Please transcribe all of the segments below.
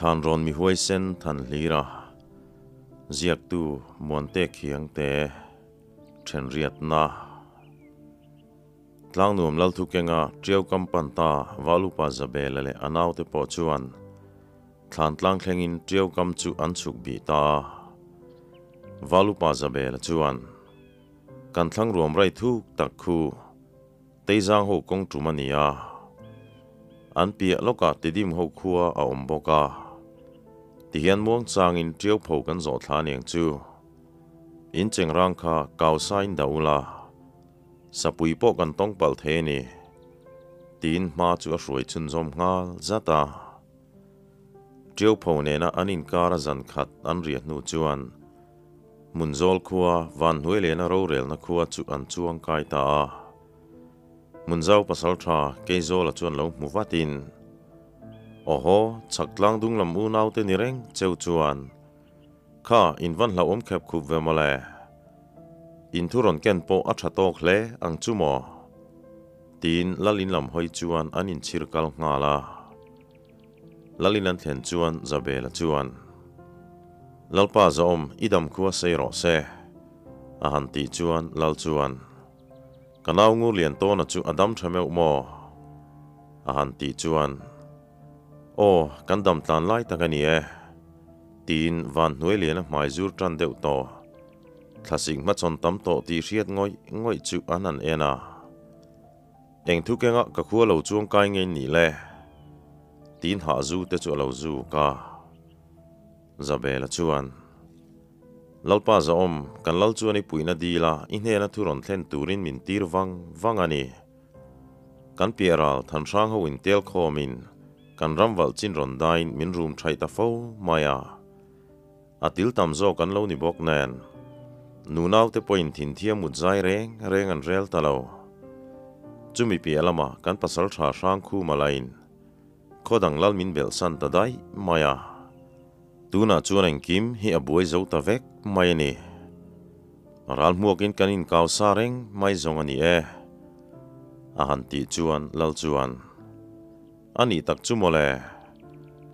Thlanrawn mi huaisen Thanhlira ziaktu Muante Khiangte thenriatna Tlangnuam Lalthukenga Tiau Kampanta Valupa Zabela leh a naute pawh chuan Thlan tlang thlengin Tiau kam chu an chhuk bih ta a. Valupa Zabela chuan Kan thlang ruam rai thuk tak khu Teizang ho kawng tum a ni a, an piah lawkah Tidim ho khua a awm bawk a, tihian muang changin Tiau pho kan zawh thla aniang chu. In chengrang kha kau sain dah ula, Sapui pawh kan tawng palh thei a ni, tiin hma chu a hruai chhunzawm nghal zat a. Tiau pho nena an inkar a zan khat an riah hnu chuan Hmunzawl khua Vanhnuai lena rorelna khua chu an chuang kai ta a. Hmunzau pasaltha Keizawla chuan lo hmu vatin, Awhaw, chhak tlang dung lam unaute ni reng cheu chuan Kha, in van hlauhawm khep khup ve mawle. In thu rawn ken pawh a tha tawk hle ang chu maw? Tiin Lalin lam hawi chuan an inchhir kal nghal a. Lalin an thlen chuan Zabela chuan, Lalpa Zawm, i dam khua sei rawh se, a han tih chuan Lal chuan, Ka nau ngur lian tawna chu a dam tha meuh maw? a han tih chuan, Aw, kan dam tlan lai tak a ni e, tiin van hnuai lian a hmai zur tan deuh tawh. Thlasik hmachhawn tam tawh tih hriat ngawih ngawih chu an han en a. Eng thu kengah ka khua lo chuang kai ngei nih le? Tiin hah zu te chu a lo zuk a. Zabela chuan, Lalpa Zaawm, kan lal chuan i puihna dil a, i hnena thu rawn thlen turin min tir vang vang a ni. Kan piah ral Thanhrang ho intel khawmin kan ram valh chin rawn daiin min rum thaih ta fo mai a. A til tam zawk an lo ni bawk nen, nunaute pawhin thinthia mut zai reng reng an rel ta lo. Chumi piah lamah kan pasal tha hrang khum a lain khaw dang lal min belh san ta daih mai a. Tunah chuan engkim hi a buai zo ta vek mai a ni. Ral hmuakin kan inkau sa reng mai zawng a ni e, a han tih chuan lal chuan, A nih tak chu mawle,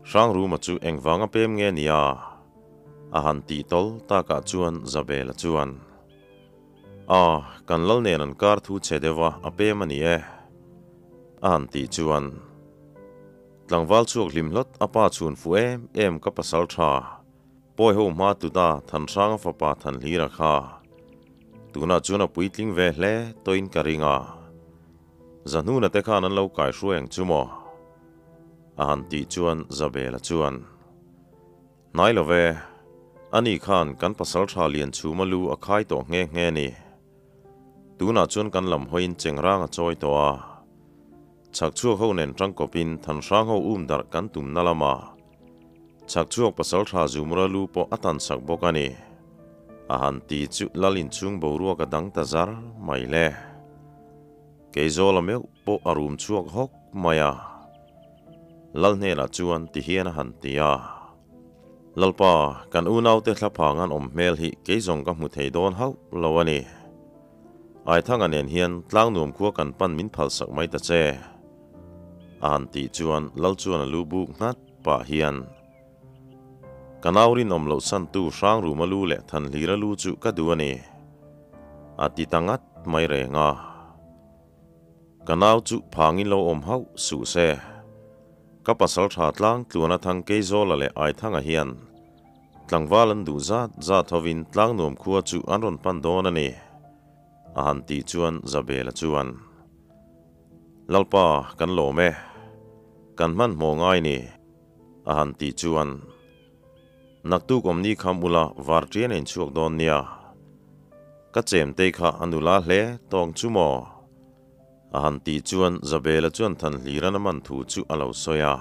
Hrangruma chu engvanga pem nge nia? a han tih tawl takah chuan Zabela chuan, A, kan lal nen an kar thu che deuh a, a pem a ni e, a han tih chuan, Tlangval chhuak hlim hlawt a pa chhun fuh em em ka pasal tha, pawi ho hma tuta Thanhranga fapa Thanhlira kha tunah chuan a puitling ve hle tawhin ka ring a, Zahnuna te khan an lo kai hruai ang chu maw? A han tih chuan Zabela chuan, Hnai lo ve, ani khan kan pasal tha lian chhuma lu a khai tawh nghe nghe ni. Tunah chuan kan lam hawiin chengrang a chawi tawh a. Chhak chhuak ho nen tangkawpin Thanhrang ho um darh kan tumna lama chhak chhuak pasaltha Zumura lu pawh a tan sak bawk a ni. A han ti chu lal inchhung boruak a dang ta zar mai le. Keizawla meuh pawh a rum chhuak hawk mai a. Lal hnenah chuan ti hian a han ti a. Lalpa, kan unaute thlaphang an awm hmel hi keizawng ka hmu thei dawn hauh lo a ni. Aithanga nen hian tlangnuam khua kan pan min phalsak mai ta che. A han tih chuan Lal chuan a lu buk nghat pah hian, Ka nau rinawm loh santu Hrangruma lu leh Thanhlira lu chu ka duh a ni. A ti ta ngat mai reng a. Ka nau chu phangin lo awm hauh suh se. Ka pasal tha tlang tluana thang Keizawla leh Aithanga hian Tlangval an duh zat zat hovin tlangnuam khua chu an rawn pan dawn a ni, a han tih chuan Zabela chuan, Lalpa, kan lawm e, kan hmanhmawh ngai ni, a han tih chuan, Naktuk awmni kham ula varṭian a inchhuak dawn nia, ka chemtei kha a nula hle tawng chu maw? a han tih chuan Zabela chuan Thanhlirana man thu chu a lo sawi a.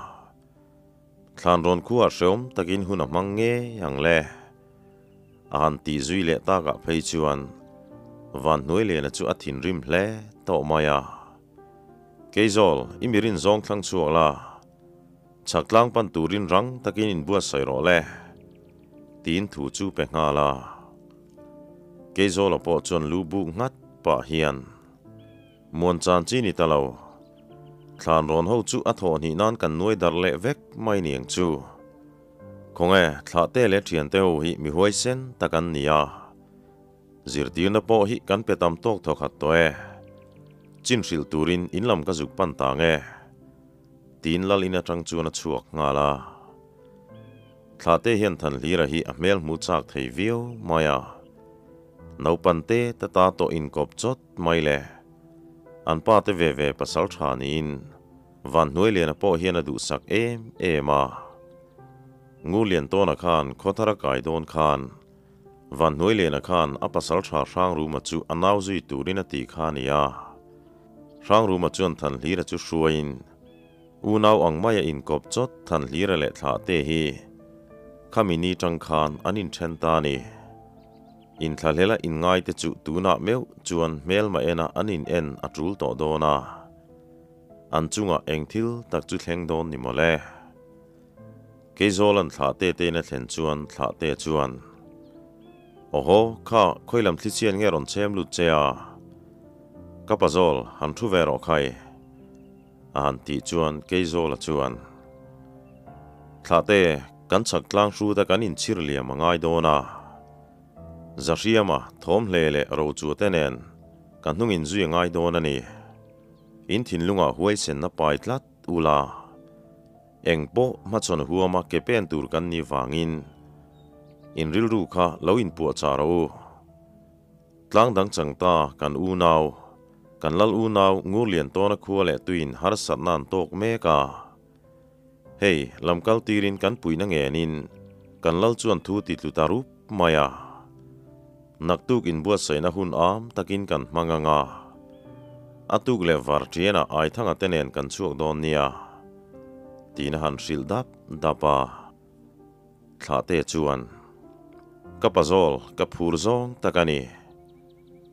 Thlanrawn khuah hreawm takin hun a hmang ngei ang le. A han tih zui leh takah phei chuan Vanhnuailiana chu a thinrim hle tawh mai a. Keizawl, i mirin zawng thlang chhuak la, chhak tlang pan turin rang takin inbuatsaih rawh le, tiin thu chu pe nghal a. Keizawla pawh chuan lu buk nghat pah hian. Muan chan chi ni ta lo. Thlan rawn ho chu a thawh hnih nan kan nuai darh leh vek mai niang chu. Khawnge, thlahte leh thiante ho hi mi huaisen tak an ni a. Zirtirna pawh hi kan pe tam tawk thawkhat tawh e. Chin hrilh turin in lam ka zuk pan ta nge? Tiin lal in atang chuan a chhuak nghal a. Thlahte hian Thanhlira hi a hmel hmu chak thei viau mai a. Naupan te ta ta tawh inkawp chawt mai le. An pa te ve ve pasal tha niin Vanhnuailiana pawh hian a duhsak em em a. Ngurliantawna khan khawthar a kai dawn khan Vanhnuailiana khan a pasal tha Hrangruma chu a nau zui turin a ti kha a ni a. Hrangruma chuan Thanhlira chu hruaiin unau ang maia inkawp chawt Thanhlira leh Thlahte hi khami ni tang khan an inthen ta a ni. Inthlahlela inngaite chu tunah meuh chuan hmelma ena an in en a tul tawh dawn a. An chungah eng thil tak chu thleng dawn ni mawle. Keizawla'n Thlahte te in a thlen chuan Thlahte chuan, Awhaw, kha khawi lam thli chian nge rawn chhem lut che a? Ka pazawl, han thu ve rawh khai, a han tih chuan Keizawla chuan, Thlahte, kan chhak tlang hruta kan inchhir liam a ngai dawn a. Zahriama, thawmhle leh rochute nen ka hnung inzui a ngai dawn a ni. In thinlungah huaisenna pai tlat ula, eng pawh hmachhawn huama ke pen tur kan nih vangin in rilru kha lo inpuahchah rawh u. Tlang dang chang ta kan unau, kan lal unau Ngurlian tawna khua leh tuiin harsatna an tawk mek a. Hei, lam kal tirin kan puihna ngenin kan lal chuan thu ti tlu ta rup mai a. Naktuk inbuatsaihna hun am takin kan hmang ang a. A tuk leh var ṭianah Aithanga te nen kan chhuak dawn nia, tiin a han hrilh dap dap a. Thlahte chuan, Ka pazawl, ka phur zawng tak a ni.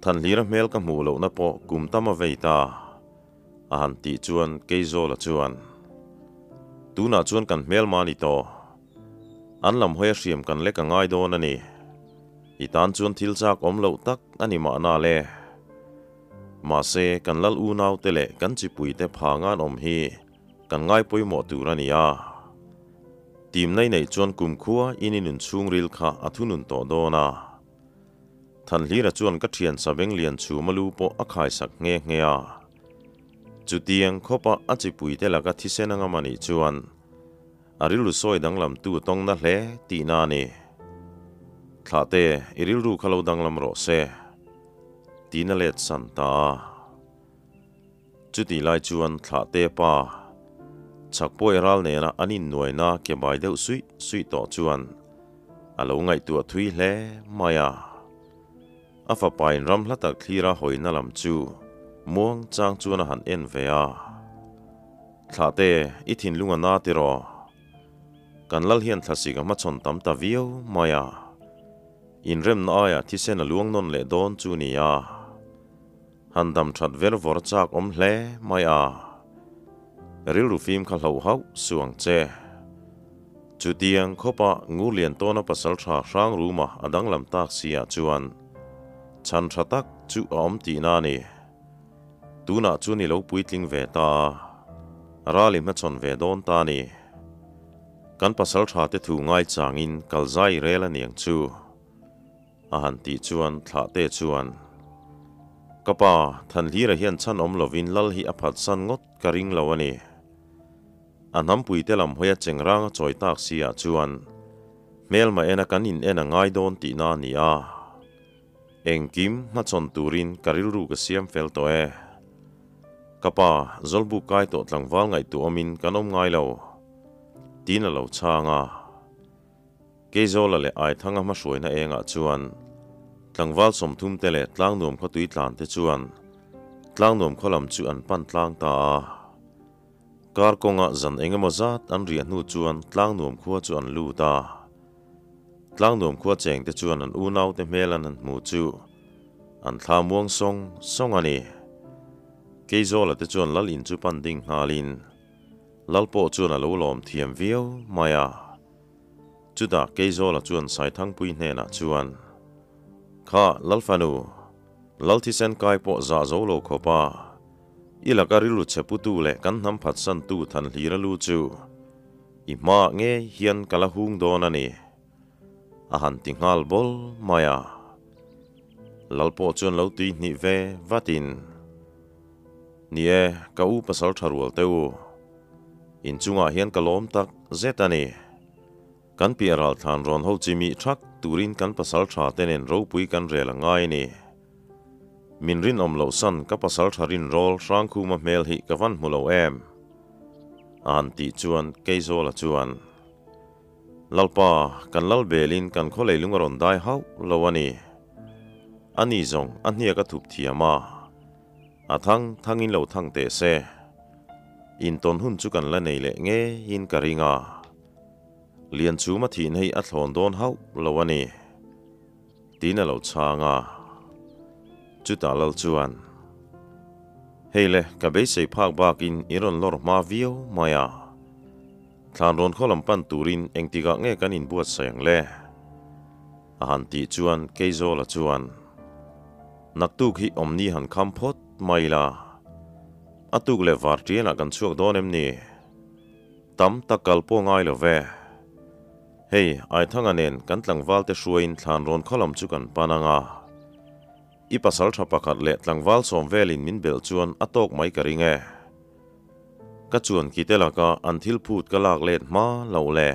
Thanhlira hmel ka hmuh lohna pawh kum tam a vei ta. A han tih chuan Keizawla chuan, Tunah chuan kan hmelma a ni tawh. An lam hawi a hriam kan lek a ngai dawn a ni. I tan chuan thil chak awm loh tak a ni mahna le. Mahse, kan lal unaute leh kan chipuite phanga an awm hi kan ngai pawimawh tur a ni a. Timna i neih chuan kumkhua in i nun chhungril kha a thunun tawh dawn a. Thanhlira chuan ka thian Sabeng lian chhuma lu pawh a khaisak nghe nghe a. Chutiang khawpa a chipuite laka thisen anga man ih chuan a rilru sawi danglamtu tawng na hle tihna a ni. Thlahte, i rilru kha lo danglam rawh se, tiin a let san ta a. Chutih lai chuan Thlahte pa, Chhakpawi ral nena an innuaina ke bai deuh suih suih tawh chuan a lo ngaihtuah thui hle mai a. A fapain ram hla tak thlira hawina lam chu muang chang chuan a han en ve a. Thlahte, i thinlung a na tiraw? Kan lal hian thlasik a hmachhawn tam ta viau mai a. Inremna aiah thisen a luang nawn leh dawn chu ni a. Han dam that ver vawr chak awm hle mai a, rilru fim kha hloh hauh suh ang che. Chutiang khawpa Ngurlian tawna pasal tha hrang ruma a danglam tak si ah chuan chhan tha tak chu a awm tihna a ni. Tunah chuan i lo puitling ve ta a, ral i hmachhawn ve dawn ta a ni. Kan pasal tha te thu ngaichangin kalzai rel a niang chu. A han tih chuan Thlahte chuan, Ka pa, Thanhlira hian chhan awm lovin lal hi a phatsan ngawt ka ring lo a ni. A hnampuite lam hawi a chengrang a chawi tak si ah chuan hmelma ena kan in en a ngai dawn tihna a ni a. Engkim hmachhawn turin ka rilru ka siam fel tawh e. Ka pa, Zawlbuk kai tawh tlangval ngaihtuah awmin kan awm ngai lo, tiin a lo chhang a. Keizawla leh Aithanga hmahruaina engah chuan tlangval 30 te leh Tlangnuam khawtui tlan te chuan Tlangnuam khaw lam chu an pan tlang ta a. Kar kawnga zan eng emaw zat an riah hnu chuan Tlangnuam khua chu an lut a. Tlangnuam khua cheng te chuan an unaute hmel an han hmu chu an thla muang sawng sawng a ni. Keizawla te chuan lal in chu pan ding nghalin lal pawh chuan a lo lawm thiam viau mai a. Chutah Keizawla chuan Saithangpui hnenah chuan, Kha, Lalfanu, Lal thisen kai pawh zah zo lo khawp a, i laka rilru chhe putu leh kan hnam phatsantu Thanhlira lu chu. I hmaah ngei hian ka la hung dawn a ni, a han ti nghal bawl mai a. Lal pawh chuan lo tui hnih ve vatin, Ni e, ka u pasal tha rual teh u. Inchungah hian ka lawm tak zet a ni. Kan piah ral thlan rawn ho chi mih thak turin kan pasal tha te nen ropui kan rel a ngai a ni. Min rinawm loh san ka pasal tha rinrawl Hrangkhuma hmel hi ka van hmu lo em? A han tih chuan Keizawla chuan, Lalpa, kan lal belin kan khaw leilung a rawn dai hauh lo a ni. A ni zawng a hniak a thup thiam a, a thang thangin lo thang teh se. Intawn hun chu kan la nei leh ngeiin ka ring a. Lianchhuma thihna hi a thlawn dawn hauh lo a ni, tiin a lo chhang a. Chutah lal chuan, Hei le, ka beisei phak bakin i rawn lawr hma viau mai a. Thlan rawn khaw lam pan turin engtikah nge kan inbuatsaih ang le? A han tih chuan Keizawla chuan, Naktuk hi awmni han kham phawt mai la, a tuk leh varṭianah kan chhuak dawn em ni? Tam tak kal pawh ngai lo ve. Hei, Aithanga nen kan tlangval te hruaiin thlan rawn khaw lam chu kan pan ang a. I pasal tha pakhat leh tlangval sawm velin min belh chuan a tawk mai ka ring e. Ka chuan ki te laka an thil phut ka lak let hma loh le.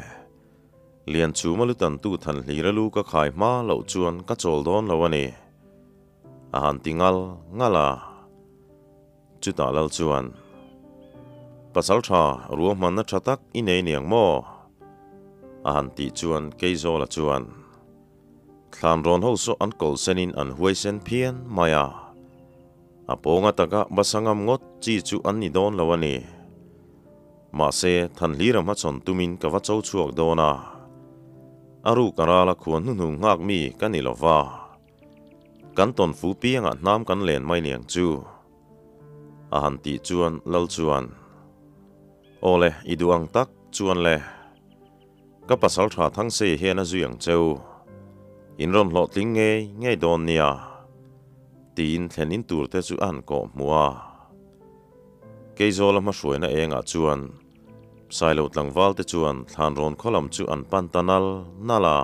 Lianchhuma lutantu Thanhlira lu ka khai hma loh chuan ka chawl dawn lo a ni. A han ti ngal ngal a. Chutah lal chuan, Pasal tha ruahmanna tha tak i nei niang maw? A han tih chuan Keizawla chuan, Thlan rawn ho saw an kawlh senin an huaisen phian mai a, a pawnga taka basa ngam ngawt chi chu an ni dawn lo a ni. Mahse, Thanhlira hmachhawn tumin ka va cho chhuak dawn a, a ruk a rala khuan hnuhnung nghak mi ka ni lo va. Kan tawn fu piangah hnam kan len mai niang chu. A han tih chuan Lal chuan, Aw le, i duh ang tak chuan le. Ka pasal tha Thangsei hian a zui ang cheu. In rawn hlawhtling ngei ngei dawn nia, tiin thlen in tur te chu a han kawh hmu a. Keizawla hmahruaina engah chuan Sailo tlangval te chuan Thlanrawn khaw lam chu an pan ta nal nal a.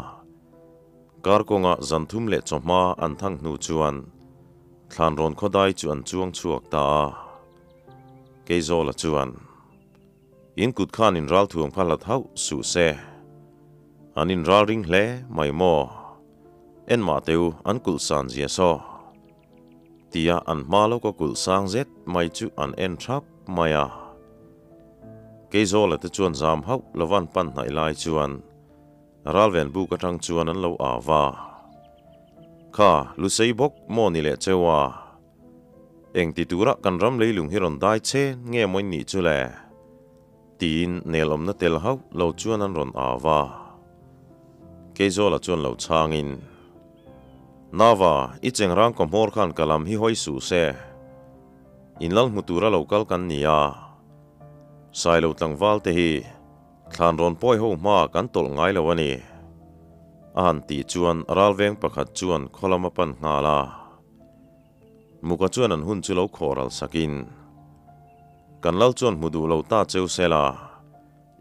Kar kawnga zan thum leh chawhma an thang hnu chuan Thlanrawn khawdai chu an chuang chhuak ta a. Keizawla chuan, In kut khan in ral thuam kha hlat hauh suh se. An in ral ring hle mai maw? En mah teh u, an kulh san zia saw. Tia an hma lo ka kulh sang zet mai chu an en thap mai a. Keizawla te chuan zam hauh lova an pan hnaih lai chuan, Ralven buk atang chuan an lo au va. Kha, Lusei bawk maw ni leh cheu a? Eng ti tura kan ram leilung hi rawn dai che nge maw in nih chu le? Tiin nelawmna tel hauh lo chuan an rawn au va. Keizawla chuan lo chhangin, Nava, i chengrang kaw hmawr khan ka lam hi hawi suh se. In lal hmu tura lo kal kan ni a. Sailo tlangval te hi Thlan rawn pawi ho hma kan tawlh ngai lo a ni. A han tih chuan ralveng pakhat chuan khaw lam a pan nghal a. Muka chuan an hun chu lo khawh ral sakin, Kan lal chuan hmu duh lo ta cheu sela,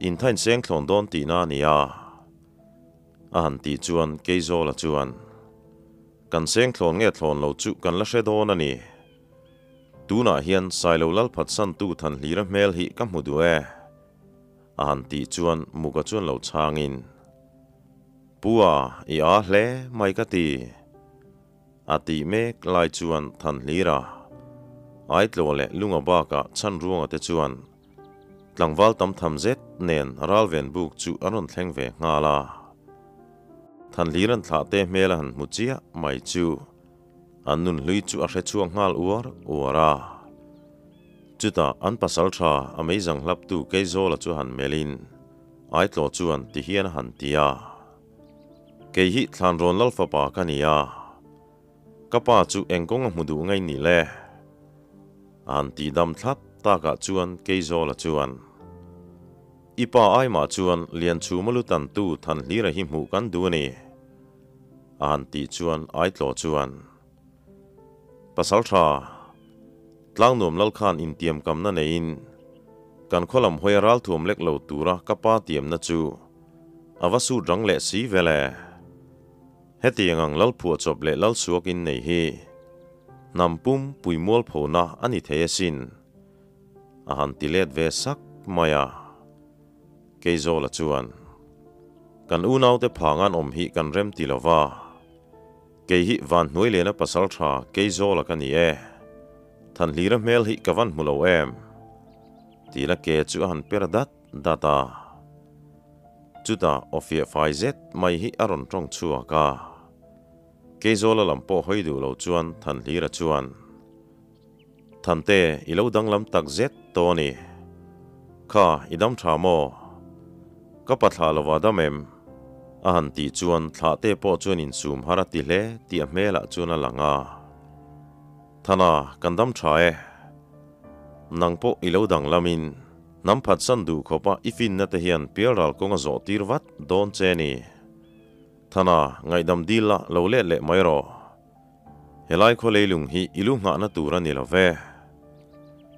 inthain seng thlawn dawn tihna a ni a. A han tih chuan Keizawla chuan, Kan seng thlawn nge thlawn lo chu kan la hre dawn a ni. Tunah hian Sailo lal phatsantu Thanhlira hmel hi ka hmu duh e. A han tih chuan Muka chuan lo chhangin, Pu a, i aa hle mai ka ti. A tih mek lai chuan Thanhlira, Aitlawh leh Lunga bakah Chhanruanga te chuan tlangval tam tham zet nen Ralven buk chu an rawn thleng ve nghal a. Thanhlira'n thlah te hmel a han hmu chiah mai chu An nun hlui chu a hre chhuak nghal uar uar a. Chutah an pasal tha a meizang hlaptu Keizawla chu han melhin Aitlawh chuan ti hian a han ti a, Kei hi Thlanrawn Lal fapa ka ni a, ka pa chu eng kawng a hmu duh ngei ni le? A han tih dam thlap takah chuan Keizawla chuan, I pa aimah chuan Lianchhuma lu tantu Thanhlira hi hmuh kan duh a ni. A han tih chuan Aitlawh chuan, Pasal tha, Tlangnuam lal khan intiamkamna neiin Kan khaw lam hawi a ralthuam lek lo tura ka pa tiamna chu a va sut rang leh si vel e. Hetiang ang lal phuahchawp leh lal suak in nei hi hnam pum pui mualphona a ni thei asin, a han ti let ve sak mai a. Keizawla chuan, Kan unaute phangan awm hi kan rem ti lo va, kei hi Vanhnuai Lena pasal tha Keizawla ka ni e, Thanhlira hmel hi ka van hmu lo em? Tila ke chu a han per dat dat a. Chutah aw fiah fai zet mai hi a rawn tawng chhuak a. Keizawla lam pawh hawi duh lo chuan Thanhlira chuan, Thante, i lo danglam tak zet tawh a ni. Kha, i dam tha maw? Ka pa thlah lova dam em? A han tih chuan thlahte pawh chuan insum har a ti hle tih a hmelah chuan a lang a. Thana, kan dam tha e. Nang pawh i lo danglamin hnam phatsan duh khawpa i finna te hian pialral kawng a zawh tir vat dawn che ni. Thana, ngaihdam dil la lo let leh mai rawh. Helai khaw leilung hi i lu nghahna tur a ni lo ve.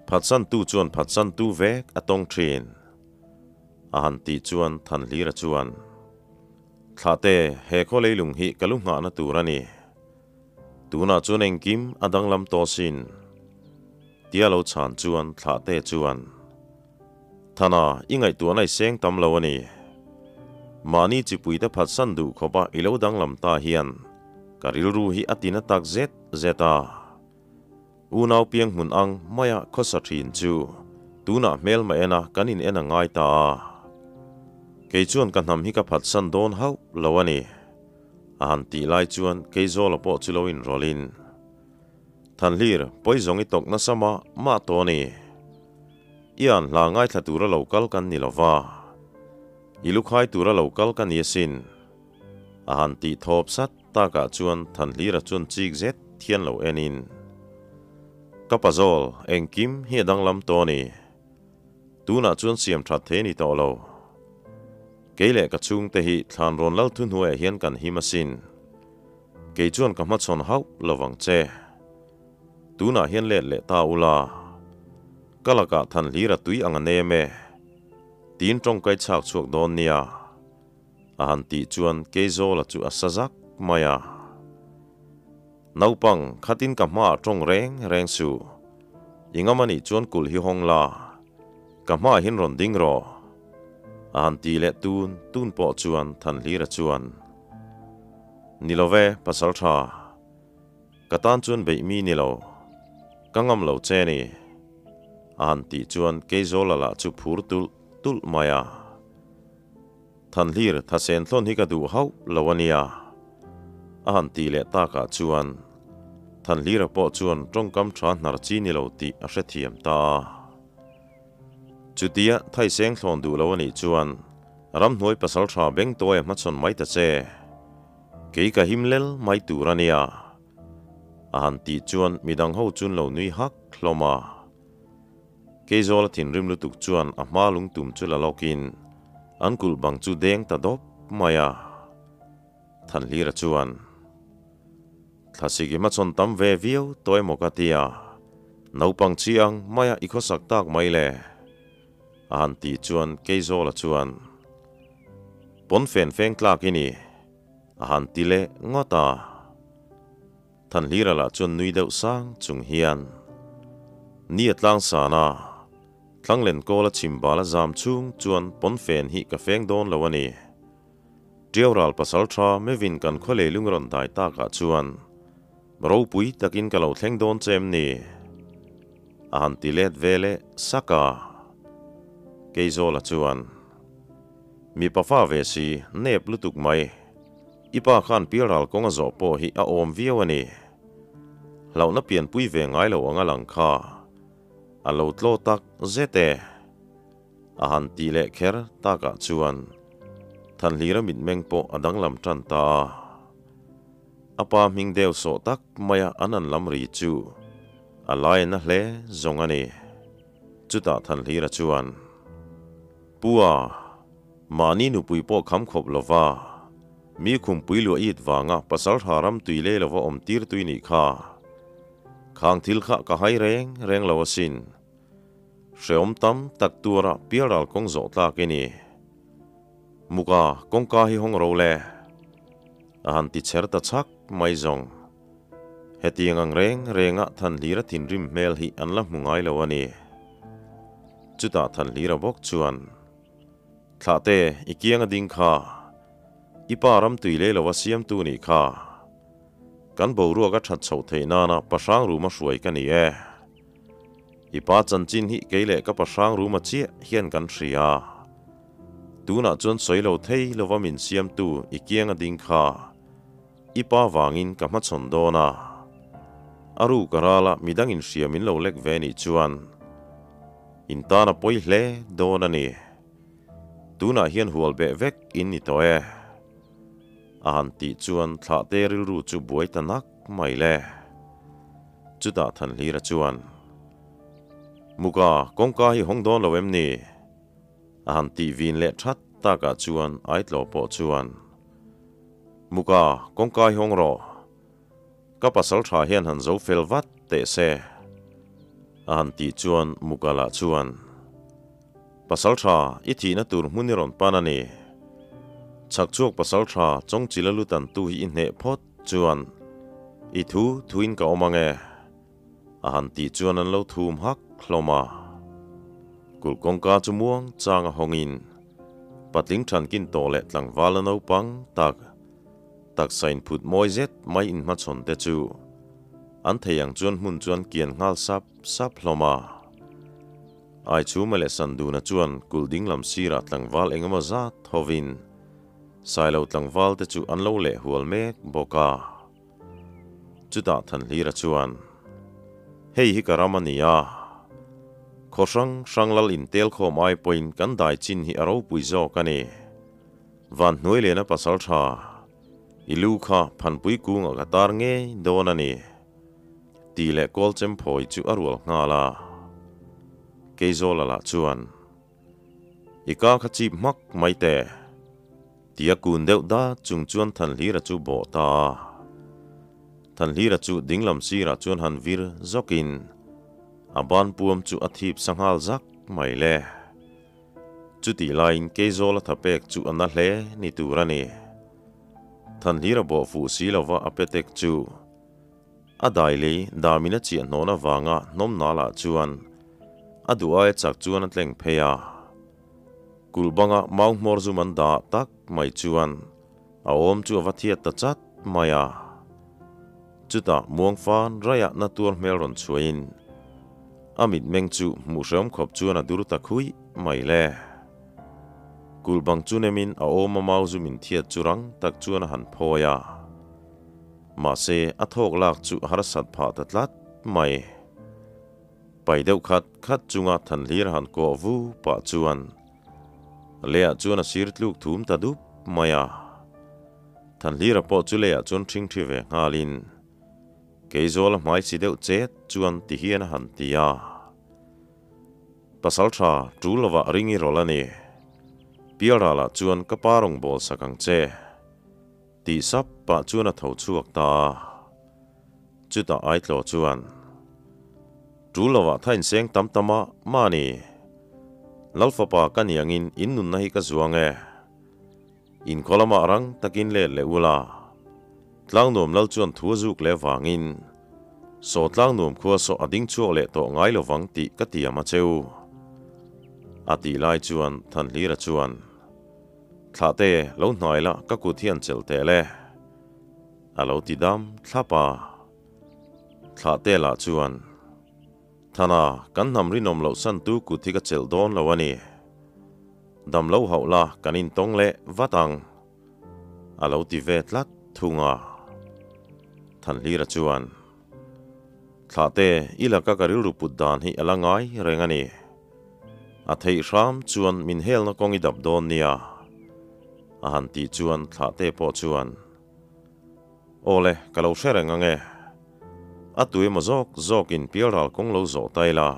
Phatsantu chuan phatsantu vek a tawng thin. A han tih chuan Thanhlira chuan, Thlahte, he khaw leilung hi ka lu nghahna tur a ni. Tunah chuan engkim a danglam tawh sin. Tia lo chhan chuan Thlahte chuan, Thana, i ngaihtuahna i seng tam lo a ni. Mahni chipuite phatsan duh khawpa i lo danglam ta hian ka rilru hi a tina tak zet zet a. Unau piang hmun ang maia khawsa thin chu tunah hmelma ena kan in en a ngai ta a. Kei chuan ka hnam hi ka phatsan dawn hauh lo a ni. A han tih lai chuan Keizawla pawh chu lo inrawlhin, Thanhlir, pawi zawng i tawk nasa mah mah tawh a ni. I an hla ngaithla tura lo kal kan ni lo va, i lukhai tura lo kal ka ni asin. A han tih thawp sat takah chuan Thanhlira chuan chik zet thian lo enin, Ka pazawl, engkim hi a danglam tawh a ni. Tunah chuan siam that thei a ni tawh lo. Kei leh ka chhungte hi thlan rawn lal thuhnuaiah hian kan him asin. Kei chuan ka hmachhawn hauh lo vang che. Tunah hian let leh ta ula, ka lakah Thanhlira tui ang a nem e, tiin tawngkai chhak chhuak dawn nia, a han tih chuan Keizawla chu a sa zak mai a. Naupang, khatin ka hmaah tawng reng reng suh. I ngam anih chuan kulh hi hawng la, ka hmaah hian rawn ding rawh, a han ti leh tun tun pawh chuan Thanhlira chuan, Ni lo ve, pasal tha. Ka tan chuan beih mi ni lo, ka ngam lo che ni, a han tih chuan Keizawla lah chu phur tulh tulh mai a. Thanhlir thasen thlawn hi ka duh hauh lo a nia, a han tih leh takah chuan Thanhlira pawh chuan tawngkam tha hnar chi ni lo tih a hrethiam ta a. Chutia thaiseng thlawn duh lo a nih chuan ramhnuai pasaltha bengtawia hmachhawn mai ta che. Kei ka him lel mai tur a nia, a han tih chuan midang ho chun lo nui hak hlawm a. Keizawla thinrim lutuk chuan a hma lungtum chu la lawkin an kulh bang chu deng ta dawp mai a. Thanhlira chuan, Thlasik i hmachhawn tam ve viau tawh emaw ka ti a, naupang chi ang maia i khawsak tak mai le, a han tih chuan Keizawla chuan, Pawnfen feng tlak i ni, a han ti leh ngawt a. Thanhlira lah chuan nui deuh sang chung hian, Ni a tlang san a, Thlanglen kawl a chim bal a zam chung chuan pawnfen hi ka feng dawn lo a ni. Tiaural pasal tha mevin kan khaw leilung rawn dai takah chuan ropui takin ka lo thleng dawn che em ni? A han ti let ve leh sak a. Keizawla chuan, Mipa fa ve si, nep lutuk mai. I pa khan pialral kawng a zawh pawh hi a awm viau a ni. Hlauhna pianpui ve ngai lo ang a lang kha. A lo tlaw tak zet e. A han tih leh kher takah chuan Thanhlira mitmeng pawh a danglam tan ta a. A pa hming deuh sawh tak maia an an lam ri chu a lai na hle zawng a ni. Chutah Thanhlira chuan, Pu a, mahni nupui pawh kham khawp lova, mi khumpui luah it vanga pasal tha ram tui lei lova awm tir tui nih kha. Khang thil kha ka hai reng reng lo asin. Hreawm tam tak tuara pialral kawng zawh tlak i ni. Muka kawngka hi hawng ro le. A han ti chher ta chhak mai zawng. Hetiang ang reng renga Thanhlira thinrim hmel hi an la hmu ngai lo a ni. Chutah Thanhlira bawk chuan, Thlahte, i kiang a ding kha. I pa ram tui lei lova siamtu nih kha. Kan boruak a that chhoh theih nana pahrang ruma hruai ka ni e. I pa chanchin hi kei leh ka pahrang ruma chiah hian kan hria. Tunah chuan sawi lo thei lova min siamtu i kiang a ding kha. I pa vangin ka hmachhawn dawn a. A ru ka ral a midang in hria min lo lek ve nih chuan in tan a pawi hle dawn a ni. Tunah hian hual beh vek in ni tawh e. A han tih chuan thlahte rilru chu buai ta nak mai le. Chutah Thanhlira chuan, Muka, kawngka hi hawng dawn lo em ni? A han tih vin leh that takah chuan Aitlaw pawh chuan, Muka, kawngka hi hawng rawh. Ka pasal tha hian han zo fel vat teh se. A han tih chuan Muka lah chuan, Pasal tha, i thihna tur hmun i rawn pan a ni. Chhak chhuak pasal tha Chawngchila lutantu hi i hneh phawt chuan i thu thuin ka awm ang e. A han tih chuan an lo thum hak hlawm a. Kulh kawngka chu muang changa hawngin patling thankin tawh leh tlangval a naupang tak taksa inphut mawi zet mai inhmachhawn te chu an thei ang chuan hmun chuan kian nghal sap sap hlawm a. Aichhuma leh Sanduna chuan kulh dinglam sirah tlangval engemaw zat hovin Sailo tlangval te chu an lo leh hual mek bawk a. Chutah Thanhlira chuan, Hei hi ka ram a ni a, khaw hrang hrang lal intel khawm ai pawhin kan dai chin hi a ropui zawk a ni. Van hnuai lena pasal tha, i lu kha phanpui kungah ka tar ngei dawn a ni, tih leh kawl chemphawi chu a rual nghal a. Keizawla lah chuan, I ka kha chip hmak mai teh. Tia kun deuh dat chung chuan Thanhlira chu bawh ta a. Thanhlira chu dinglam sirah chuan han vir zawkin a ban puam chu a thip sa nghal zak mai le. Chutih laiin Keizawla thapek chu a na hle ni tur a ni. Thanhlira bawh fuh si lova a petek chu a dai lei damin a chiah hnawn avanga hnawm nalah chuan a duh aia chak chuan a tleng phei a. Kulh banga mau hmawr zum an dah tak mai chuan a awm chu a va thiat ta chat mai a. Chutah muangfan raiah na tuar hmel rawn chhuahin a mitmeng chu hmuh hreawm khawp chuan a dur ta khuih mai le. Kulh bang chu nemin a awm a mau zum inthiat chu rang tak chuan a han phawi a. Mahse a thawk lak chu harsat phah ta tlat mai. Pai deuh khat khat chunga Thanhlir han kawh vu pah chuan leiah chuan a sir tluk thum ta dup mai a. Thanhlira pawh chu leiah chuan ṭhingṭhi ve nghalin Keizawla hmai chi deuh chet chuan ti hian a han ti a. Pasalṭha ṭul lovah ring i rawlh a ni. Pialralah chuan ka pa rawn bawl sak ang che. Tih sap pah chuan a tho chhuak ta a. Chutah Aitlaw chuan, Ṭul lovah tha inseng tam tam a, mahni Lalfapa ka ni angin in nunna hi ka zuang e. In khaw lamah rang takin let leh ula. Tlangnuam lal chuan thu a zuk leh vangin saw Tlangnuam khua saw a ding chhuak leh tawh ngai lovang tih ka tiam a cheu. A tih lai chuan Thanhlira chuan, Thlahte, lo hnai la ka kut hian chelh teh le. A lo ti dam thlap a. Thlahte lah chuan, Thana, kan hnam rinawm loh santu kut hi ka chelh dawn lo a ni. Dam lo hauh la, kan intawng leh vat ang. A lo ti ve tlat thung a. Thanhlira chuan, Thlahte, i laka ka rilru put dan hi a la ngai reng a ni. A theih hram chuan min helna kawng i dap dawn nia. A han tih chuan Thlahte pawh chuan, Aw le, ka lo hre reng ang e. A tu emaw zawk zawkin pialral kawng lo zawh ta ila,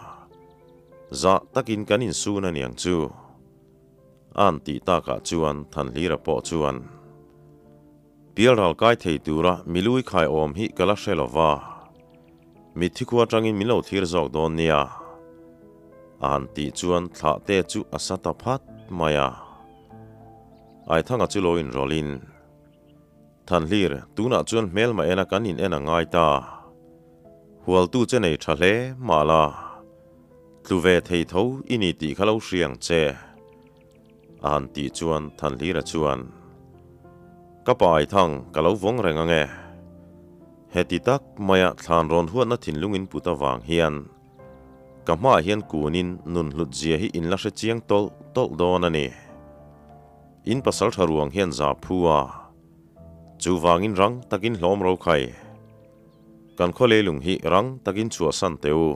zah takin kan insun a niang chu. A han tih takah chuan Thanhlira pawh chuan, Pialral kai thei tura milui khai awm hi ka la hre lo va, mitthi khua atangin min lo thlir zawk dawn nia. A han tih chuan Thlahtea chu a sa ta phat mai a. Aithanga chu lo inrawlhin, Thanhlir, tunah chuan hmelma ena kan in en a ngai ta. Hualtu che nei tha hle mah la, tlu ve thei tho i ni tih kha lo hria ang che. A han tih chuan Thanhlira chuan, Ka pa Aithang, ka lo vawng reng ang e. Heti tak maia thlan rawn huatna thinlung in put avang hian ka hmaah hian kunin nun hlut zia hi in la hre chiang tawlh tawlh dawn a ni. In pasal tha ruang hian za phu a, chuvangin rang takin hlawm ro khai. Kan khaw leilung hi rang takin chhuahsan teh u,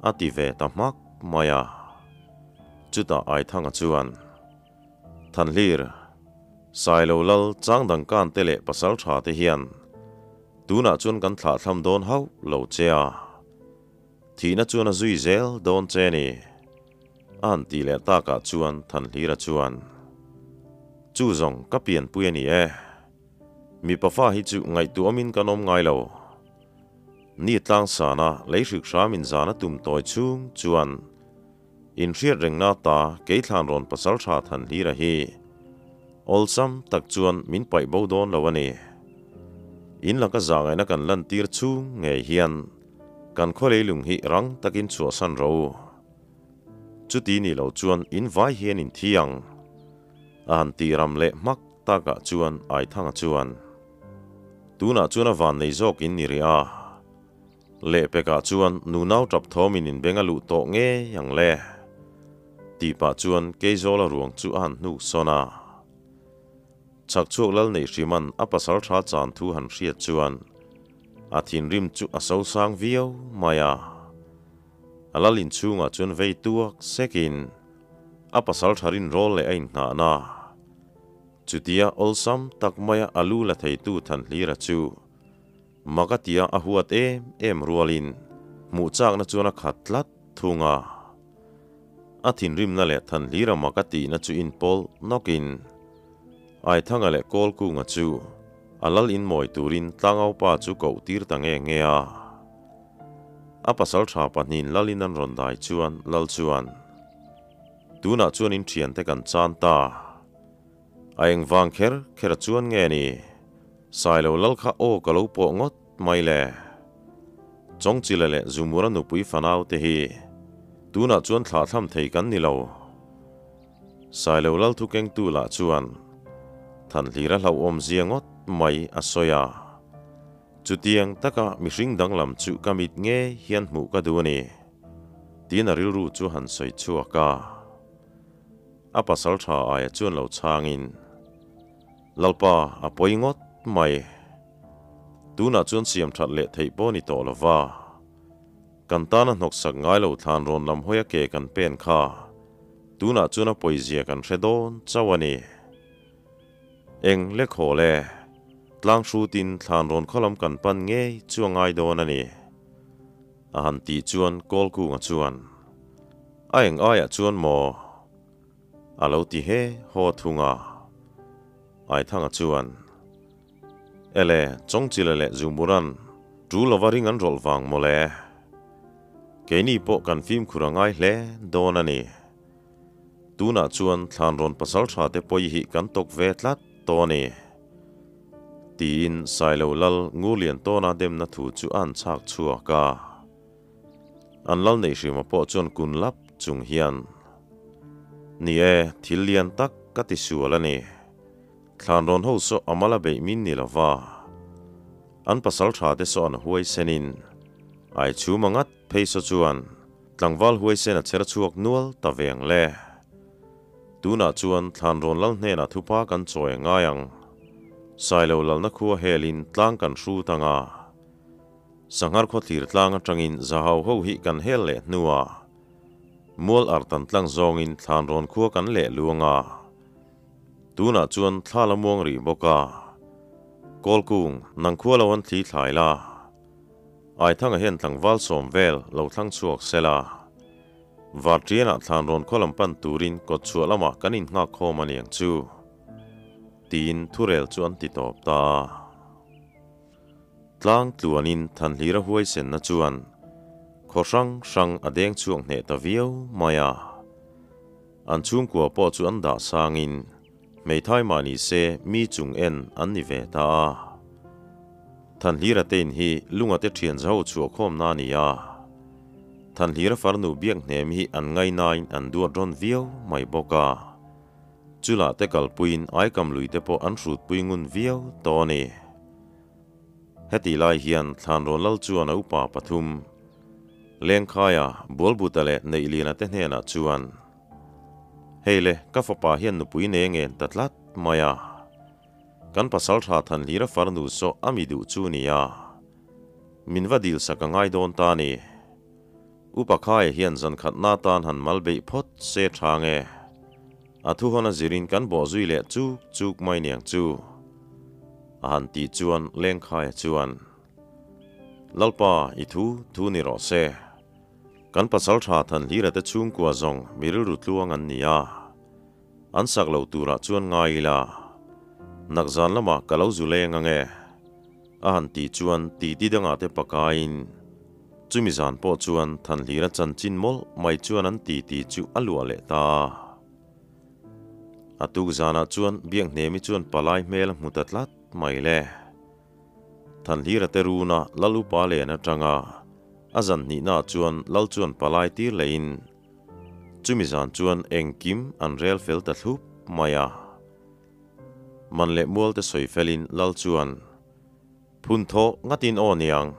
a ti ve ta hmak mai a. Chutah Aithanga chuan, Thanhlir, Sailo lal changdang kan te leh pasal tha te hian tunah chuan kan thlahthlam dawn hauh lo che a, thihna chuan a zui zel dawn che ni. A han tih leh takah chuan Thanhlira chuan, Chu zawng ka pianpui a ni e. Mipa fa hi chu ngaihtuahawmin kan awm ngai lo. Ni tlangsana lei hrik hramin zana tum tawi chhung chuan Inhriat rengna ta Keithlan rawn pasal tha Thanhlira hi awlsam tak chuan min paih bo dawn lo a ni. In laka zahngaihna kan lantir chhung ngei hian kan khaw leilung hi rang takin chhuahsan ro. Chuti ni lo chuan in vai hian in thi ang. A han tih ram leh hmak takah chuan Aithanga chuan, Tunah chuan a vannei zawk in ni rih a. Lehpekah chuan nunau tap thawmin inbeng a luh tawh ngei ang le? Tih pah chuan Keizawla ruang chu a han hnuk sawn a. Chhakchhuak lal neih hriman a pasal tha chan thu han hriat chuan a thinrim chu a sosang viau mai a. A lal inchhungah chuan vei tuak sekin a pasal tha rinrawl leh a inngahna chutia awlsam tak maia a lu la theitu Thanhlira chu Mak a tia a huat em em rualin hmuh chakna chuan a khat tlat thung a. A thinrimna leh Thanhlira mak a tihna chu inpawl nawkin Aithanga leh Kawlkunga chu a lal inmawi turin tlangaupa chu koh tir ta nge nge a. A pasal tha pahnihin lalin an rawn dai chuan lal chuan, Tunah chuan in thiante kan chan ta. A eng vang kher kher chuan nge ni? Sailo lal kha aw ka lo pawh ngawt mai le. Chawngchila leh Zumura nupui fanau te hi tunah chuan thlahthlam thei kan ni lo. Sailo lal thu kengtu lah chuan Thanhlira hlauhawm zia ngawt mai a sawi a. Chutiang taka mihring danglam chu ka mit ngei hian hmuh ka duh a ni, tiin a rilru chu han sawi chhuak a. A pasal tha aia chuan lo chhangin, Lalpa, a pawi ngawt mai. Tunah chuan siam that leh theih pawh ni tawh lova. Kan tana hnawksak ngai lo thlan rawn lam hawi a ke kan pen kha. Tunah chuan a pawizia kan hre dawn chauh a ni. Eng le khawl e, tlang hrutin thlan rawn khaw lam kan pan ngei chu a ngai dawn a ni. A han tih chuan Kawlkunga chuan, A eng aiah chuan maw? A lo ti he haw thung a. Aithanga chuan, Ele, Chawngchila leh Zumuran ṭul lova ring an rawlh vang maw le? Keini pawh kan fimkhur a ngai hle dawn a ni. Tunah chuan Thlanrawn pasalṭha te pawi hi kan tawk ve tlat tawh a ni. Tiin Sailo Lal Ngurlian tawna demna thu chu a han chhak chhuak a. An lal neih hrima pawh chuan kun lap chung hian, Ni e, thil lian tak ka ti sual a ni. Thlanrawn ho saw a mal a beih min ni lova, an pasal tha te saw an huaisenin ai chhum a ngat phei saw chuan tlangval huaisen a cher chhuak nual ta ve ang le. Tunah chuan Thlanrawn lal hnenah thupa kan chawi a ngai ang. Sailo lalna khua helin tlang kan hrut ang a. Sanghar khawthlir tlang atangin Zahau ho hi kan hel leh hnuah mual artan tlang zawngin Thlanrawn khua kan leh luang a. Tunah chuan thla la muang rih bawk a. Kawlkung, nang khua lo an thli thlai la. Aithanga hian tlangval sawm vel lo thlang chhuak se la. Varṭianah Thlanrawn khaw lam pan turin kawtchhuah lamah kan innghak khawm a niang chu. Tiin thurel chu an ti tawp ta a. Tlang tluanin Thanhlira huaisenna chuan Khaw hrang hrang a deng chhuak hneh ta viau mai a. An chhungkua pawh chu an dah sangin hmeithai mah ni se mi chung en an ni ve ta a. Thanhlira te in hi lunga te thian zaho chhuah khawmna a ni a. Thanhlira farnu biak hnem hi an ngainain an duat rawn viau mai bawk a. Chula te kalpuiin aikam lui te pawh an hrutpui ngun viau tawh a ni. Hetih lai hian Thlanrawn Lal chuan a upa pathum, Lengkhaia, Bualbuta leh Neihliana te hnenah chuan, Hei le, ka fapa hian nupui nei ngen ta tlat mai a. Kan pasal tha Thanhlira farnu saw a mi duh chu nia. Min va dilsak a ngai dawn ta ni. Upa Khaia hian zankhatna atan han mal beih phawt se tha nge? A thuhawn a zirin kan bawh zui leh chuk chuk mai niang chu. A han tih chuan Lengkhaia chuan, Lalpa, i thu thu ni rawh se. Kan pasal tha Thanhlira te chhungkua zawng mi rilru tluang an ni a. An sak lo turah chuan ngai ila, Nakzan lamah ka lo zu leng ange. A han tih chuan titi dangah te pakaiin chumi zan pawh chuan Thanhlira chanchin mawlh mai chuan an titi chu a luah leh ta a. A tuk zanah chuan Biakhnemi chuan palai hmel a hmu ta tlat mai le. Thanhlira te runa Lal upa len atanga a zan hnihnaah chuan Lal chuan palai tir lehin chumi zan chuan engkim an rel fel ta thlup mai a. Man leh mual te sawi felin Lal chuan, Phun thaw ngatin aw niang?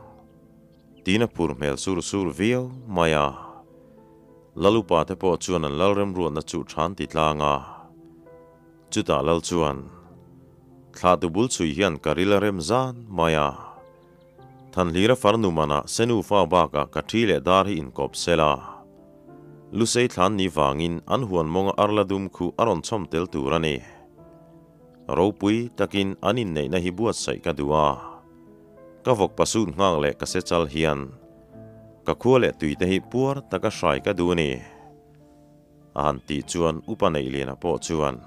Tiin a phur hmel sur sur viau mai a. Lal upa te pawh chuan an lal remruatna chu than ti tlang a. Chutah Lal chuan, Thlahtu bul chhui hian ka ril a rem zan mai a. Thanhlira farnu manah Senufa bakah ka thi leh dar hi inkawp sel a. Lusei thlan ni vangin an huan mawnga arla dum khu a rawn chhawm tel tur a ni. Ropui takin an inneihna hi buatsaih ka duh a. Ka vawk pasut nghak leh ka se chal hian ka khua leh tuite hi puar taka hrai ka duh a ni. A han tih chuan upa Neihliana pawh chuan,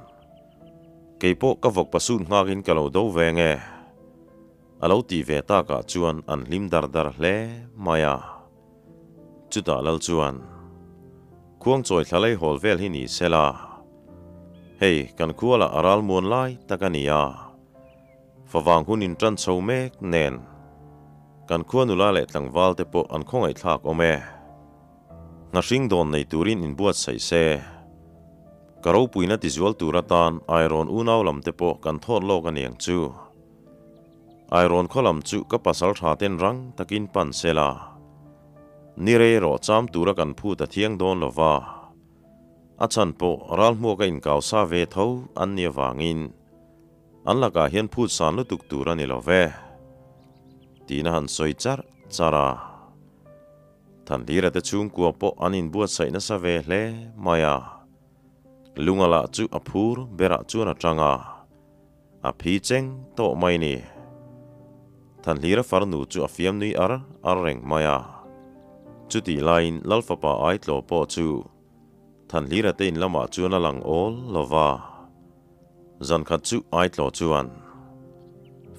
Keipawh ka vawk pasut nghakin ka lo do ve nge? A lo tih ve takah chuan an hlim dar dar hle mai a. Chutah lal chuan, Khuangchawi thlalei hawl vel hi ni se la, hei kan khualah a ral muan lai tak a ni a, favang hun in tan chho mek nen kan khua nula leh tlangval te pawh an khawngaihthlak awm e. Hnahring dawn nei turin inbuatsaih se. Ka ropuina tizual tur atan Airawn unau lam te pawh kan thawt lawk a niang chu. Airawn khaw lam chu ka pasal tha ten rang takin pan se la. Ni rei erawh cham tura kan phut a thiang dawn lo va. A chhan pawh ral hmuak a inkau sa ve tho an nih avangin an lakah hian phut san lutuk tur a ni lo ve. Tiin a han sawi charh charh a. Thanhlira te chhungkua pawh an inbuatsaih nasa ve hle mai a. Lunga lah chu a phur berah chuan a tang a. A phi cheng tawh mai ni. Thanhlira farnu chu a fiam nui ar ar reng mai a. Chutih laiin Lal fapa Aitlaw pawh chu Thanhlira te in lamah chuan a lang awl lo va. Zankhat chu Aitlaw chuan,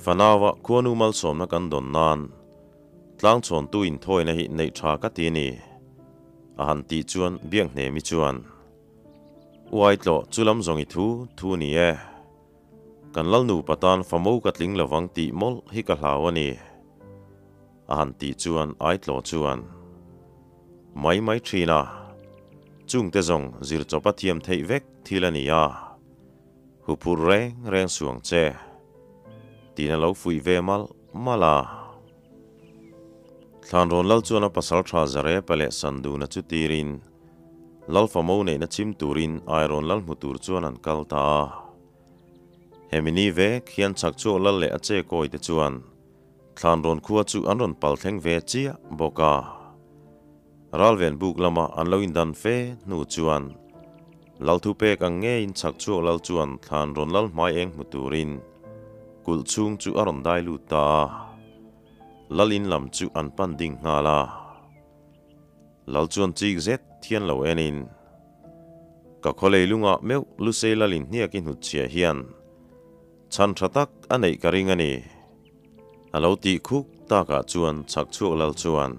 Fanauah khuanu malsawmna kan dawn nan tlangchhawntu inthawina hi neih tha ka ti a ni, a han tih chuan Biakhnemi chuan, Uai tlawh chu lam zawng i thu thu ni e. Kan lal nupa tan famo ka tling lovang tih mawlh hi ka hlau a ni. A han tih chuan ai tlawh chuan, Mai mai thin a, chungte zawng zir chawp a thiam theih vek thil a ni a, huphurh reng reng suang che, tiin a lo fuih ve malh malh a. Thlanrawn lal chuan a pasal tha Zarepa leh Sanduna chu tirin Lalfamo neihna chim turin Airawn lal hmu tur chuan an kal ta a. Hemi ni vek hian chhak chhuak lal leh a che kawi te chuan Thlanrawn khua chu an rawn pal thleng ve chiah bawk a. Ralven buk lama an lo indan fe hnu chuan Lalthu pek ang ngeiin chhak chhuak lal chuan Thlanrawn lal hmai eng hmu turin kulh chhung chu a rawn dai lut ta a. Lal in lam chu an pan ding nghal a. Lal chuan chik zet thian lo enin, Ka khawlei lungah meuh Lusei lal in hniak i hnutchhiah hian chhan tha tak a neih ka ring a ni. A lo tih khuk takah chuan chhak chhuak lal chuan.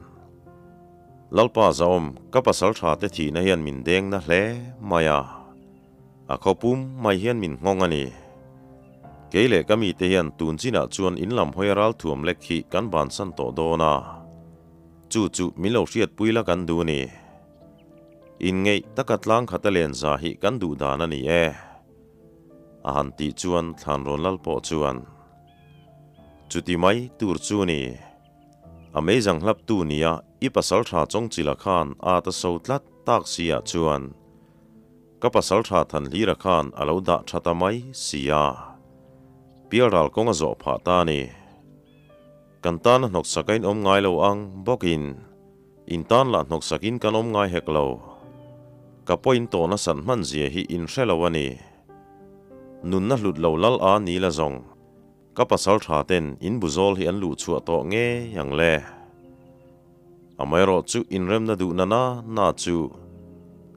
Lalpa Zaawm, ka pasalṭha te thihna hian min deng na hle mai a, a khaw pum mai hian min nghawng a ni. Kei leh ka mite hian tun chinah chuan in lam hawi a ralthuam lek hi kan bansan tawh dawn a, chu chu min lo hriatpui la kan duh a ni. Inngeih taka tlang khata len za hi kan duh dan a ni e. A han tih chuan Thlanrawn lal pawh chuan, Chuti mai tur chu ni. A meizang hlaptu nia i pasal tha Chawngchila khan a ta so tlat tak si ah chuan ka pasal tha Thanhlira khan a lo dah tha ta mai si a, Pialral kawng a zawh phah ta a ni. Kan tana hnawksak a inawm ngai lo ang bawkin in tan lah hnawksakin kan awm ngai hek lo. Ka pawhin tawhna san hman zia hi in hre lo a ni. Nunna hlut lo lal a ni la zawng. Ka pasal tha ten in buzawl hi an luh chhuah tawh ngei ang le. Amaherawh chu inremna duh na na na chu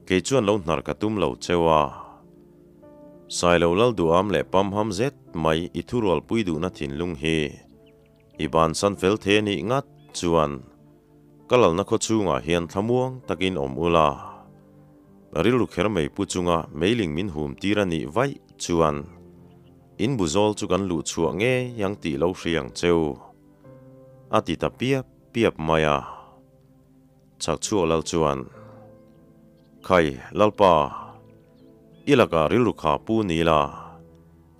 kei chuan lo hnar ka tum lo cheu a. Sailo lal duham leh pamham zet mai i thurualpui duhna thinlung hi i bansan fel the nih ngat chuan ka lalna khaw chhungah hian thlamuang takin awm ula. Rilru kher mai pu chunga meiling min hum tir a nih vaih chuan In buzawl chu kan luh chhuah ngei ang tih lo hri ang cheu, a ti ta piap piap mai a. Chhakchhuak lal chuan, Khai, Lalpa, i lakah rilru kha pu ni la,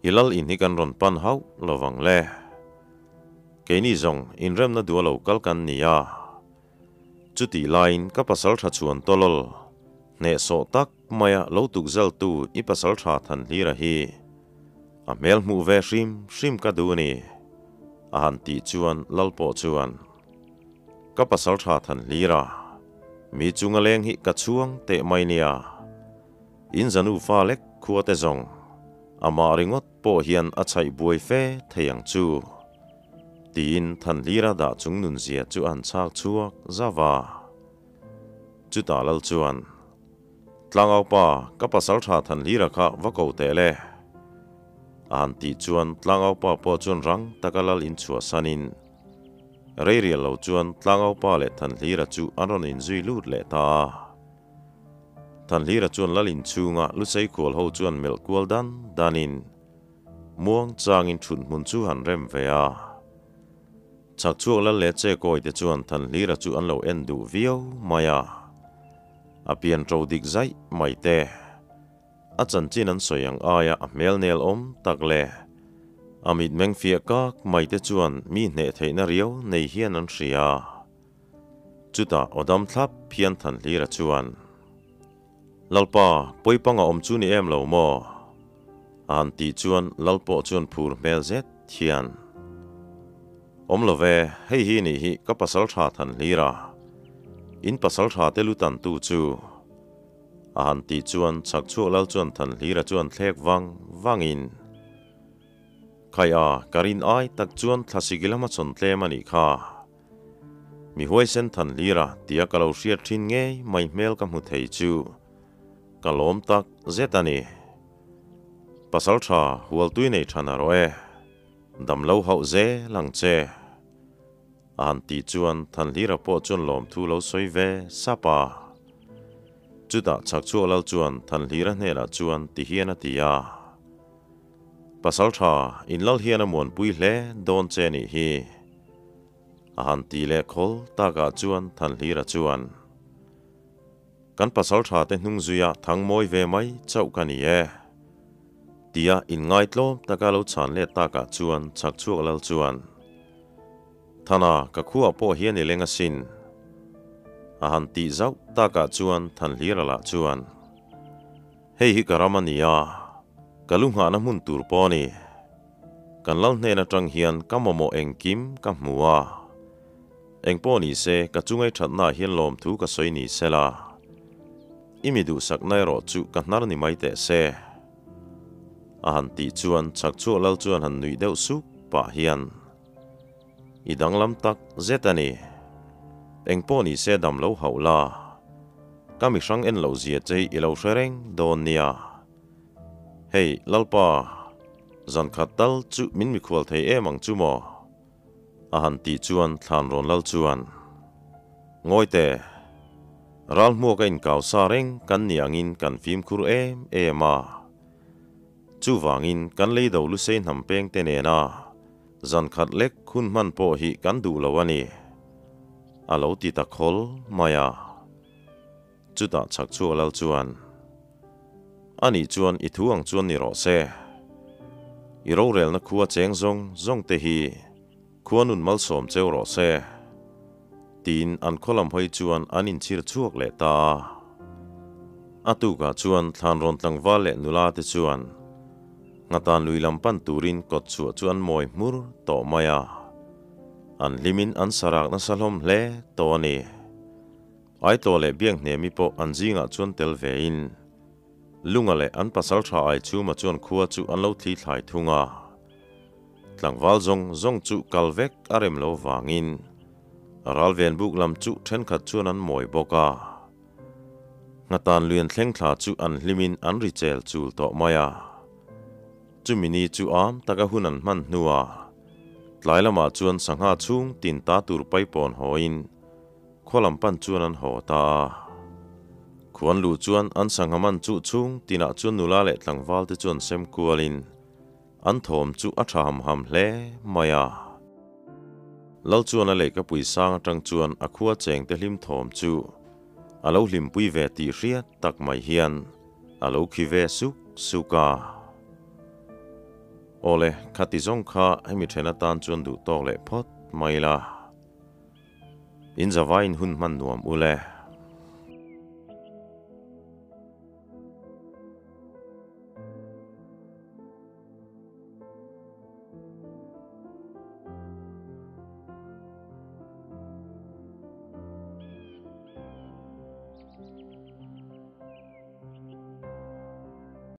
i lal in hi kan rawn pan hauh lo vang le. Keini zawng inremna duh a lo kal kan ni a. Chutih laiin ka pasal tha chuan tawlawl, hnehsawh tak maia lo tukzaltu i pasal tha Thanhlira hi a hmel hmuh ve hrim hrim ka duh a ni, a han tih chuan Lal pawh chuan, Ka pasal tha Thanhlira, mi chunga leng hi ka chhuang teh mai nia, in zanu fa lek khua te zawng amah ringawt pawh hian a chhaih buai fe thei ang chu. Tiin Thanhlira dah chung nunzia chu an chhak chhuak zauh a. Chutah lal chuan, Tlangaupa, ka pasal tha Thanhlira kha va ko teh le. A han tih chuan Tlangaupa pawh chuan rang taka lal inchhuahsanin rei rial lo chuan Tlangaupa leh Thanhlira chu an rawn inzui lut leh ta a. Thanhlira chuan lal inchhunga lusei kual ho chuan melh kual dan danin, Muang changin thut hmun chu han rem ve a. Chhakchhuak lal leh Chekawi te chuan Thanhlira chu an lo en duh viau mai a. A pian ṭo dik zaih mai te. A chanchin an sawi ang aia a hmel nel awm tak leh a mitmeng fiah kak mai te chuan mi hneh theihna riau nei hian an hria. Chutah aw dam thlap hian Thanhlira chuan. Lalpa, pawipanga awm chu ni em lo maw? A han tih chuan Lal pawh chuan phur hmel zet hian, Awm lo ve, hei hi nih hi ka pasal tha than hlir a, in pasal tha te lu tan tu chu. A han tih chuan Chhakchhuak Lal chuan Thanhlira chuan thlek vang vangin, Khai a, ka rin ai tak chuan thlasik lama chawn tlem a nih kha. Mi huaisen than hlira tia ka lo hriat thin ngei mai hmel ka hmu thei chu ka lawm tak zet a ni. Pasal tha hualtui nei than a rawh e, dam lo hauh zel ang che. A han tih chuan Thanhlira pawh chuan lawmthu lo sawi ve sap a. Chutah Chhakchhuak Lal chuan Thanhlira hnenah chuan ti hian a ti a. Pasal tha in lal hian a muanpui hle dawn che nih hi. A han ti leh khawl takah chuan Thanhlira chuan, Kan pasal tha te hnung zuia thang mawi ve mai chauh ka ni e. Tia inngaitlawm taka lo chhan let takah chuan Chhakchhuak Lal chuan, Thana, ka khuaah pawh hian i leng asin. A han tih zauh takah chuan Thanhlira lah chuan, Hei hi ka ram a ni a, ka lu nghahna hmun tur pawh a ni. Kan lal hnen atang hian ka mamawh engkim ka hmu a. Engpawh ni se, ka chungai thatnaah hian lawmthu ka sawi ni sela. I mi duhsakna erawh chu ka hnar ni mai teh se. A han tih chuan Chhakchhuak lal chuan han nuih deuh sup pah hian, I danglam tak zet a ni. Engpawh ni se dam lo hauh la. Ka mihrang en loh zia che hi i lo hre reng dawn nia. Hei, Lalpa, zan khat tal chu min mikhual thei em ang chu maw? A han tih chuan Thlanrawn Lal chuan, Ngawi teh! Ral hmuaka inkau sa reng kan ni angin kan fimkhur em em a. Chuvangin kan lei do lusei hnam peng te nena zan khat lek hun hman pawh hi kan duh lo a ni, a lo ti ta khawl mai a. Chutah chhak chhuak lal chuan, Anih chuan i thu ang chuan ni rawh se. I rorelna khua cheng zawng zawng te hi khua nun malsawm cheu rawh se. Tiin an khaw lam hawi chuan an inchhir chhuak leh ta a. A tukah chuan thlanrawn tlangval leh nula te chuan Nghatan lui lam pan turin kawt chhuah chu an mawi hmur tawh mai a. An hlimin an sarak nasa hlawm hle tawh a ni. Aitlaw leh Bianghnemi pawh an zingah chuan tel vein Lunga leh an pasal tha Aichhuma chuan khua chu an lo thli thlai thung a. Tlangval zawng zawng chu kal vek a rem lo vangin Ralven buk lam chu thenkhat chuan an mawi bawk a. Nghatan luian thleng thla chu an hlimin an ri chel chul tawh mai a. Chumi ni chu am taka hun an hman hnuah tlai lamah chuan sangha chhung tin ta tur paipawn hawiin Khaw lam pan chuan an haw ta a. Khuan luh chuan an sangha man chuh chhung tinah chuan nula leh tlangval te chuan sem kualin an thawm chu a tha ham ham hle mai a. Lal chuan a lehkapui sang atang chuan a khua cheng te hlim thawm chu a lo hlimpui ve tih hriat tak mai hian a lo khi ve suk suk a. Awle, khati zawng kha hemi then atan chuan duh tawk leh phawt mai la. In zavaiin hun hman nuam u le.